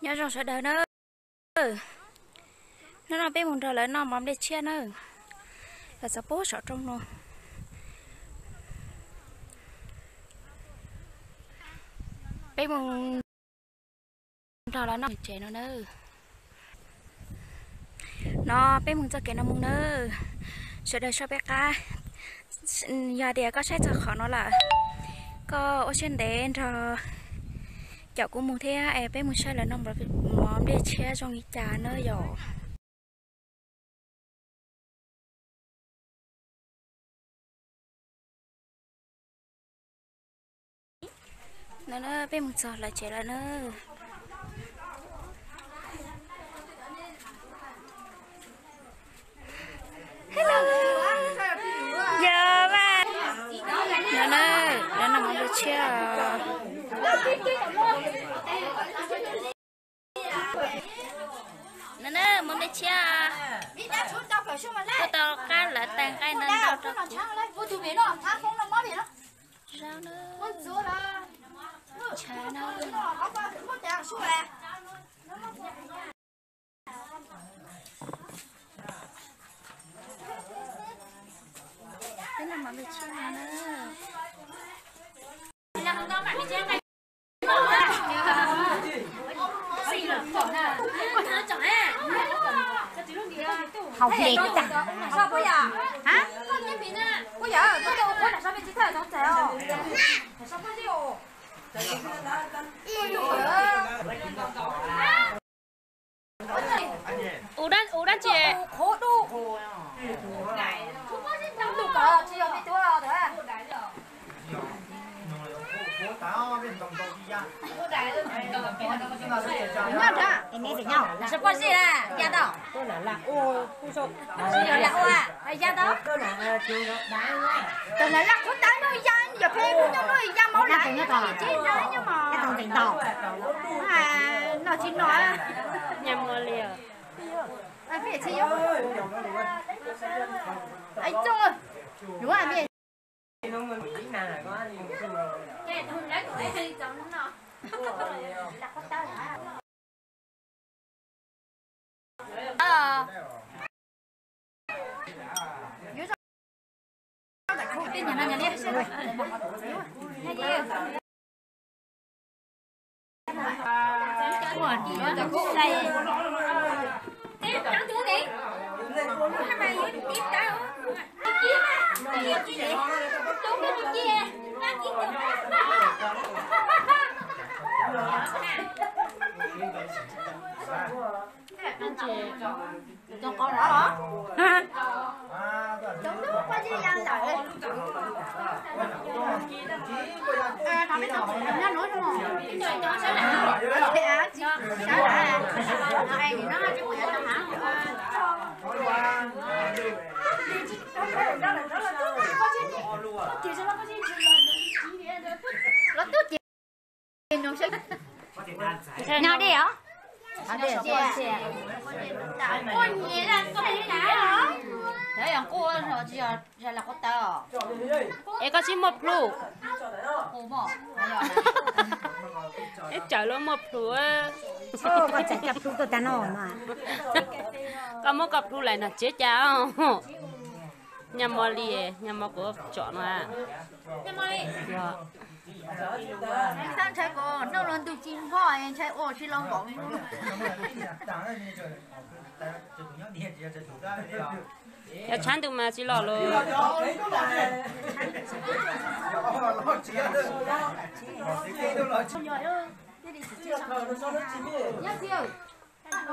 Nyob zoo sawv daws na, hnub no peb mus nrog lawv noj mov nplej tshiab na, lawv txog pub saum roob no. Peb mus nrog lawv noj tsev no na. No peb mus txoj kev no mus na, sawv daws soj peb qab. Yog tias koj saib txog qhov no lawm, koj ua siab ntev nrog caum kuv mus thiab es peb mus saib lawv noj mov nplej tshiab zoo li cas na yom. No peb mus txog lawv tsev lawm na. Yog mas, no na, lawv noj mov nplej tshiab. No na, mov nplej tshiab. Kuv tau qab lawv tag nqaij no ntau rau kuv. Zab na, ntshav na. Peb noj mov nplej tshiab no na. Hauv hle tas. Hab, kuj yog koj ua qhuav nram sab peb tsis tawm tau txais os. Ua dab tsi? Qhuav dub. Ntuj kawg tsis yog peb tuav. Nyob nrad, neb tias nyob, sab poj zej na, ya tau. Tsis yog lam ua, ya tau. Tawm lawv laj qhuav tawv no ya, yog peb kuj nyob no ya mauv lawm, nyob tsev nyob mas. Noj tsis no. Nyam mos li. Cov qos los? Cov qos ya lawm. Los tub ces no dej os. Es koj tsis muaj plhu? Ib tsawm luaj muaj plhu. Koj muab koj plhu lawm no tsev cas? Nyam mos li, nyam mos kuv tsom no. Ntshai kuv noj los ntug tsis npog, ntshai ua tsis los npaum. Yog tshav ntuj mas tsis los lawm.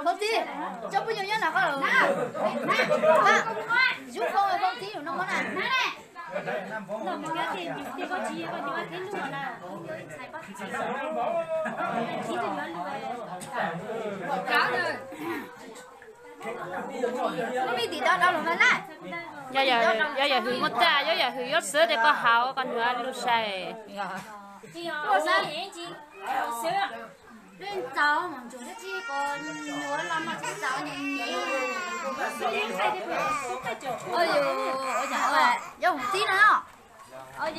Phauj Txib, cov phooj ywg nyob nram qab. Zub phauj, Phauj Txib no na. Yog yam hwm muaj txaj, yog yam hwm yuav xwb ces koj haus koj hnyuv lub sai. Yog hwm txib no. Ib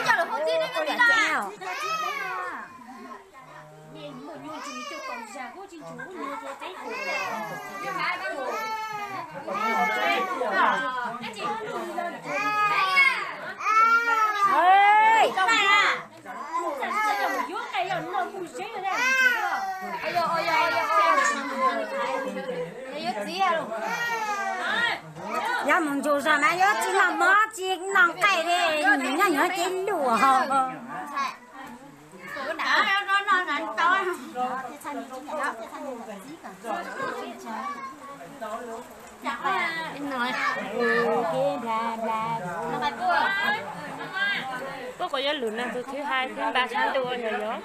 co lawm hwm txib ne. Yog mus ntsug zog mas yuav tsis noj mov tsis noj nqaij li, nyob nyob ces luaj. Puab kuv yuav lwm neeg tus thib hais thiab npaj sab ntuj ua nyuam yaus.